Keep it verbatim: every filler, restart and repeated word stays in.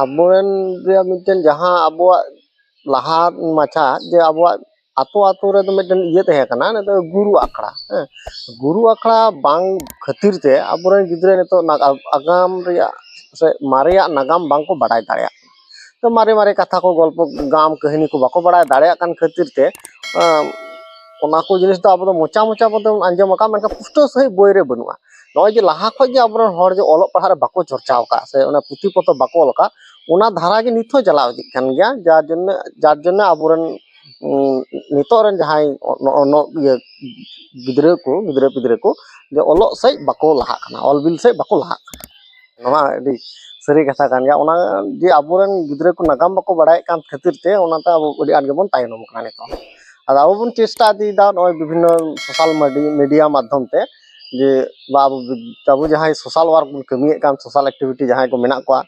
ᱟᱵᱚᱨᱮᱱ ᱨᱮᱭᱟᱜ ᱢᱤᱫᱴᱮᱱ ᱡᱟᱦᱟᱸ ᱟᱵᱚᱣᱟᱜ ᱞᱟᱦᱟ ᱢᱟᱪᱷᱟ ᱡᱮ ᱟᱵᱚᱣᱟᱜ ᱟᱛᱳ ᱟᱛᱳ ᱨᱮᱫᱚ ᱢᱤᱫᱴᱮᱱ ᱤᱭᱟᱹ ᱛᱟᱦᱮᱸ ᱠᱟᱱᱟ, ᱚᱱᱟ ᱫᱚ ᱜᱩᱨᱩ ᱟᱠᱷᱲᱟ᱾ ᱦᱮᱸ, ᱜᱩᱨᱩ ᱟᱠᱷᱲᱟ ᱵᱟᱝ ᱠᱷᱟᱹᱛᱤᱨ ᱛᱮ ᱟᱵᱚᱨᱮᱱ ᱜᱤᱫᱽᱨᱟᱹ ᱱᱤᱛᱚᱜ ᱱᱟᱜ-, ᱟᱜᱟᱢ ᱨᱮᱭᱟᱜ ᱥᱮ ᱢᱟᱨᱮᱭᱟᱜ ᱱᱟᱜᱟᱢ ᱵᱟᱝᱠᱚ ᱵᱟᱲᱟᱭ ᱫᱟᱲᱮᱭᱟᱜ ᱠᱟᱱᱟ᱾ ᱛᱚ ᱢᱟᱨᱮ ᱢᱟᱨᱮ ᱠᱟᱛᱷᱟ ᱠᱚ, ᱜᱚᱞᱯᱚ, ᱜᱟᱢ ᱠᱟᱹᱦᱱᱤ ᱠᱚ ᱵᱟᱠᱚ ᱵᱟᱲᱟᱭ ᱫᱟᱲᱮᱭᱟᱜ ᱠᱟᱱ ᱠᱷᱟᱹᱛᱤᱨ ᱛᱮ, ᱟᱸ, ᱚᱱᱟ ᱠᱚ ᱡᱤᱱᱤᱥ ᱫᱚ ᱟᱵᱚ ᱫᱚ ᱢᱚᱪᱟ ᱢᱚᱪᱟ ᱵᱚᱱ ᱟᱸᱡᱚᱢ ᱟᱠᱟᱫ, ᱢᱮᱱᱠᱷᱟᱱ ᱯᱩᱥᱴᱟᱹᱣ ᱥᱟᱺᱦᱤᱡ ᱵᱳᱭ ᱨᱮ ᱵᱟᱹᱱᱩᱜᱼᱟ᱾ ᱱᱚᱜᱼᱚᱭ ᱡᱮ ᱞᱟᱦᱟ ᱠᱷᱚᱱ ᱜᱮ ᱟᱵᱚᱨᱮᱱ ᱦᱚᱲ ᱡᱮ ᱚᱞᱚᱜ ᱯᱟᱲᱦᱟᱜ ᱨᱮ ᱵᱟᱠᱚ ᱪᱚᱨᱪᱟᱣ ᱟᱠᱟᱫ ᱥᱮ ᱚᱱᱟ ᱯᱩᱛᱷᱤ ᱯᱚᱛᱚᱵ ᱵᱟᱠᱚ ᱚᱞ ᱟᱠᱟᱫ, ᱚᱱᱟ ᱫᱷᱟᱨᱟ ᱜᱮ ᱱᱤᱛ ᱦᱚᱸ ᱪᱟᱞᱟᱣ ᱤᱫᱤᱜ ᱠᱟᱱ ᱜᱮᱭᱟ᱾ ᱡᱟᱨ ᱡᱚᱱᱱᱚ, ᱡᱟᱨ ᱡᱚᱱᱱᱚ ᱟᱵᱚᱨᱮᱱ, ᱩᱸ, ᱱᱤᱛᱚᱜ ᱨᱮᱱ ᱡᱟᱦᱟᱸᱭ ᱚ-, ᱱᱚ-, ᱱᱚ-, ᱤᱭᱟᱹ ᱜᱤᱫᱽᱨᱟᱹ ᱠᱚ, ᱜᱤᱫᱽᱨᱟᱹ ᱯᱤᱫᱽᱨᱟᱹ ᱠᱚ ᱡᱮ ᱚᱞᱚᱜ ᱥᱮᱫ ᱵᱟᱠᱚ ᱞᱟᱦᱟᱜ ᱠᱟᱱᱟ, ᱚᱞ ᱵᱤᱞ ᱥᱮᱫ ᱵᱟᱠᱚ ᱞᱟᱦᱟᱜ ᱠᱟᱱᱟ᱾ ᱱᱚᱣᱟ ᱟᱹᱰᱤ ᱥᱟᱹᱨᱤ ᱠᱟᱛᱷᱟ ᱠᱟᱱ ᱜᱮᱭᱟ᱾ ᱚᱱᱟ ᱡᱮ ᱟᱵᱚᱨᱮᱱ ᱜᱤᱫᱽᱨᱟᱹ ᱠᱚ ᱱᱟᱜᱟᱢ ᱵᱟᱠᱚ ᱵᱟᱲᱟᱭᱮᱫ ᱠᱟᱱ ᱠᱷᱟᱹᱛᱤᱨ ᱛᱮ ᱚᱱᱟᱛᱮ ᱟᱵᱚ ᱟᱹᱰᱤ ᱟᱸᱴ ᱜᱮᱵᱚᱱ ᱛᱟᱭᱱᱚᱢ ᱠᱟᱱᱟ ᱱᱤᱛᱚᱜ᱾ ᱟᱫᱚ ᱟᱵᱚ ᱵᱚᱱ ᱪᱮᱥᱴᱟ ᱤᱫᱤᱭᱮᱫᱟ ᱱᱚᱜᱼᱚᱭ ᱵᱤᱵᱷᱤᱱᱱᱚ social media, media ᱢᱟᱫᱽᱫᱷᱚᱢ ᱛᱮ, ᱡᱮ ᱵᱟ ᱟᱵᱚ, ᱟᱵᱚ ᱡᱟᱦᱟᱸᱭ social work ᱵᱚᱱ ᱠᱟᱹᱢᱤᱭᱮᱫ ᱠᱟᱱ, social activity ᱡᱟᱦᱟᱸᱭ ᱠᱚ ᱢᱮᱱᱟᱜ ᱠᱚᱣᱟ,